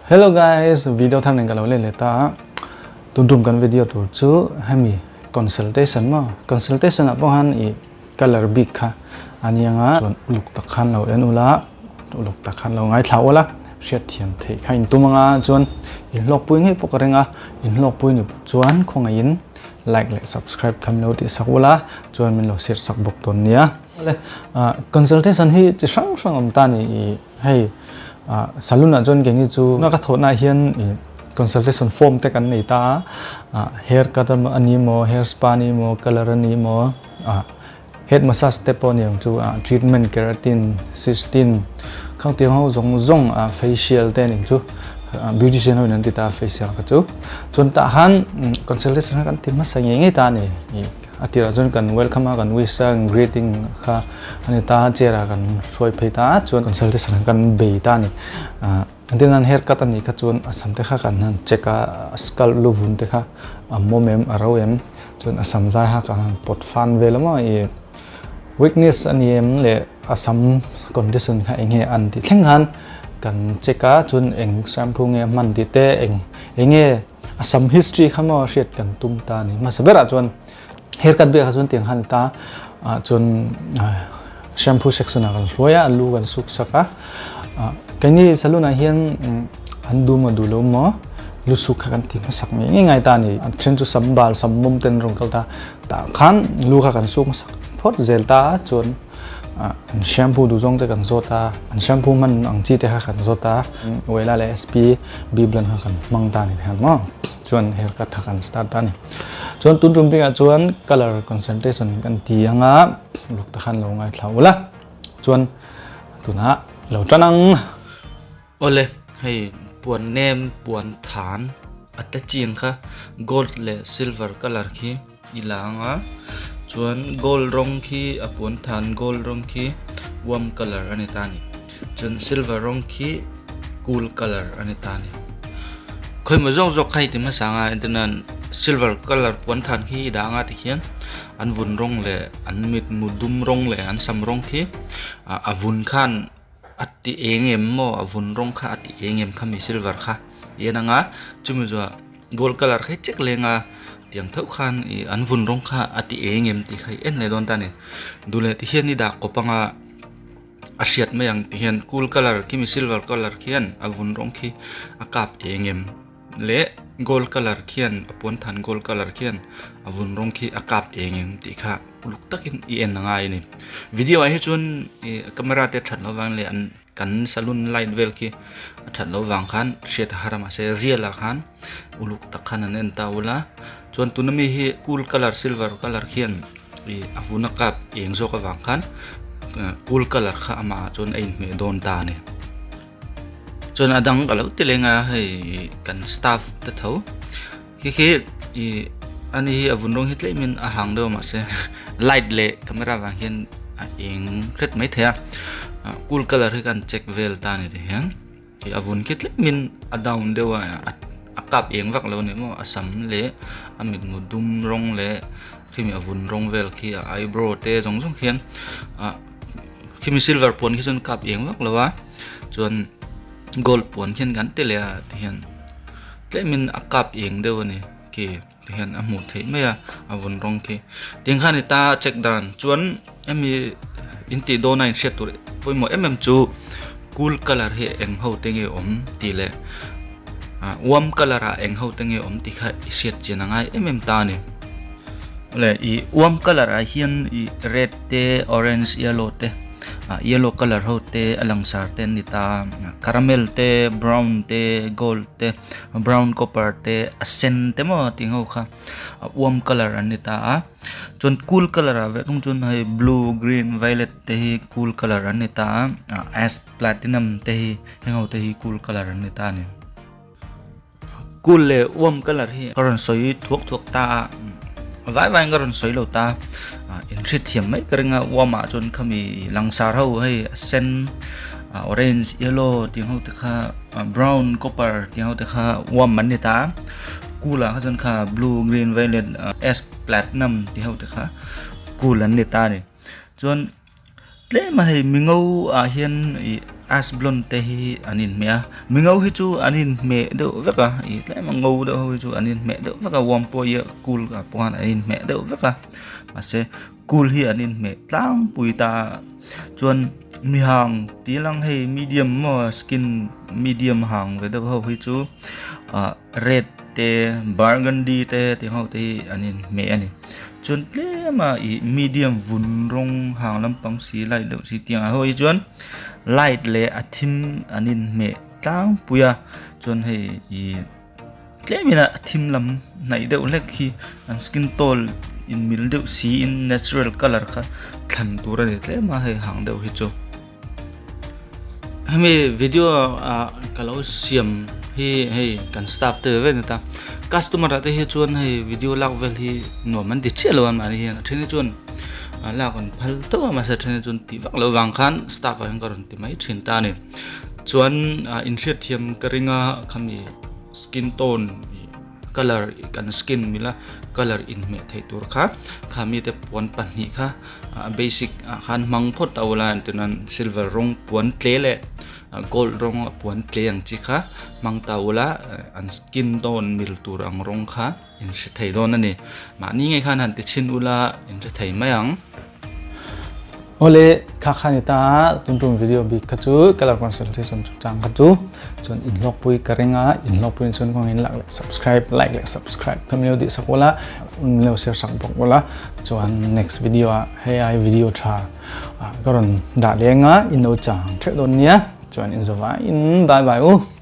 Hello guys, video thar nen ka lo let leh ta a, tun tum kan video tur chu hemi consultation maw, consultation ah pawh khan ih colour bik kha a ni ang a, chuan uluk tak khan lo en ula, uluk tak khan lo ngaithla ula, hriat thiam theih kha in tum ang a, chuan in hlawkpui ngei pawh ka ring a, in hlawkpui ni chuan khawngaih in like leh subscribe kha min lo tih sak ula, chuan min lo share sak bawk dawn nia. Awle consultation hi chi hrang hrang awm ta ni ih hei salon ah chuan keini chu ka thawhna ah hian ih consultation form te kan nei ta a hair cut a ni maw hair spa a ni maw colour a ni maw ah head massage te pawh a ni ang chu ah treatment keratin cystine khang tiang ho zawng zawng ah facial te a nih chu beautician ho in an ti ta a facial kha chu chuan tah khan consultation kha kan ti hmasa ngei ngei ta a ni ih. A tirah chuan kan welcome a, kan wish a, greeting kha a ni ta a, chair ah kan hruai phei ta a, chuan consultation kha kan bei ta a ni. An tin nan hair cut a nih kha chuan a sam te kha kan han check a, a scalp lu vun te kha a mawm em, a ro em, chuan a sam zai kha kan han pawt fan vel a maw ih weakness a ni em leh a sam condition kha eng nge an tih thleng khan kan check a, chuan eng shampoo nge a hman tih te eng eng nge A sam history kha maw hriat kan tum ta a ni. Hmasa berah chuan hair cut biak kha chuan tiang khan ta ah chuan shampoo section ah kan hruai a, lu kan suk sak a. Keini salon ah hian an duh maw duh lo maw lu suk kha kan ti hmasak ngei ngei ngai ta a ni. A then chu sam bal sam mawm ten an rawn kal ta. Tah khan lu kha kan suk hmasak phawt zel ta a chuan An shampoo duh zawng te kan zawt a, an shampoo hman ang chi te kha kan zawt a, Wella leh SP B blend kha kan hmang ta a ni thei ang maw? Chuan hair cut kha kan start ta a ni. Chuan tun tum bikah chuan colour concentration kan ti ang a, luk te khan lo ngaithla ula, chuan tunah lo tan ang. Awle, hei puan nem puan than a te chiang kha gold leh silver colour khi. I la ang a chuan gold rawng khi a puan than gold rawng khi warm colour a ni ta a ni chuan silver rawng khi cool colour a ni ta a ni khawimaw zawk zawk kha i ti hmasa ang a entir nan silver colour puan than khi i dah ang a tikhian an vun rawng leh an mitmu dum rawng leh an sam rawng khi a vun khan a ti eng em maw a vun rawng kha a ti eng em khami silver kha i en ang a chumi zawhah gold colour kha i check leng a tiang theuh khan ih an vun rawng kha a ti eng em tih kha i en leh dawn ta a ni duh leh tihian i dah kawp ang a a hriat mai ang tihian cool colour khimi silver colour khian a vun rawng khi a kap eng em. Leh gold colour khian a puan than gold colour khian a vun rawng khi a kap eng em tih kha uluk takin i en a ngai a ni. Video ah hi chuan ih camera te that loh vang leh an kan saloon light vel khi a that loh vang khan hriat a har a mahse real ah khan uluk tak khan an en ta ula chuan tuna mi hi cool colour silver colour khian ih a vun a kap eng zawk avang khan cool colour kha amah ah chuan a inhmeh dawn ta a ni. Chuan a dang ka lo ti leng a hei kan staff te tho khi khi ih ani hi a vun rawng hi tlem in a hang deuh a mahse light leh camera vang hian a eng hret mai thei a cool colour hi kan check vel ta a ni ti hian ih a vun khi tlem in a down deuh a a kap eng vak lo a ni maw a sam leh a mitmu dum rawng leh khimi a vun rawng vel khi a eyebrow te zawng zawng khian ah. Khimi silver puan khi chuan kap eng vak lo a chuan gold puan khian kan ti leh a tihian tlemin a kap eng deuh a ni khi tihian a hmuh theih mai a a vun rawng khi tiang khan i ta check dan chuan hemi in tih dawn a inhriat tur pawimawh em em chu cool colour hi eng ho te nge awm tih leh ah warm colour ah eng ho te nge awm tih kha i hriat chian a ngai em em ta a ni. Awle ih warm colour ah hian ih red te orange yellow te ah yellow colour ho te a langsar te an ni ta a caramel te brown te gold te brown copper te a sen te maw tih ho kha a warm colour an ni ta a chuan cool colour ah ve thung chuan hei blue green violet te hi cool colour an ni ta a ah ash platinum te hi heng ho te hi cool colour an ni ta a ni. Cool leh warm colour hi ka rawn sawi thuak thuak ta a vai vaiin ka rawn sawi lo ta in hrethiam mai ka ring a warm ah chuan khami langsar ho hei a sen orange yellow tih ho te kha brown copper tih ho te kha warm an ni ta a cool ah kha chuan kha blue green violet ash platinum tih ho te kha cool an ni ta a ni chuan. Tlem a hei mingo ah hian ih Ash blonde te hi an inhmeh a mingo hi chu an inhmeh deuh vek a ih tlem a ngo deuh ho hi chu an inhmeh deuh vek a warm pawh hi cool ah pawh khan an inhmeh deuh vek a mahse cool hi an inhmeh tlangpui ta a chuan mi hang tih lang hei medium maw skin medium hang ve deuh ho hi chu ah red te burgundy te tih ho te hi an inhmeh a ni chuan tlem a ih medium vun rawng hang lampang si light deuh si tiang ah ho hi chuan light leh a thim an inhmeh tlangpui a chuan hei ih tlem in a thim lam hnaih deuh hlek hi an skin tone in mil deuh siin natural colour kha thlan tur a ni tlem a hei hang deuh hi chu. Hemi video ah ka lo siam hi hei kan staff te ve ve ta customer ah te hi chuan hei video lak vel hi nuam an ti chiah lo a mahni hian a then hi chuan lak an phal teuh a mahse a then hi chuan tih vak loh vang khan staff ah hian ka rawn ti mai thin ta a ni chuan inhriat thiam ka ring a khami skin tone colour kan skin mila colour inhmeh theih tur kha kha mite puan pahnih kha a basic ah khan hmang phawt ta ula entirnan silver rawng puan tle leh gold rawng a puan tle ang chi kha hmang ta ula an skin tone mil tur ang rawng kha in hre thei dawn a ni mahni ngei khan han ti chhin ula in hre thei mai ang. Awle kha kha ni ta tun tum video bik kha chu color consultation chu chang kha chu chuan in hlawk pui ka ring a in hlawk pui chuan kawng in lak leh subscribe like leh subscribe kha min lo dih sak ula min lo share sak bawk ula chuan next video ah hei ai video tha ka rawn dah leng a in lo chang theuh dawn nia chuan in zawh in bye bye u.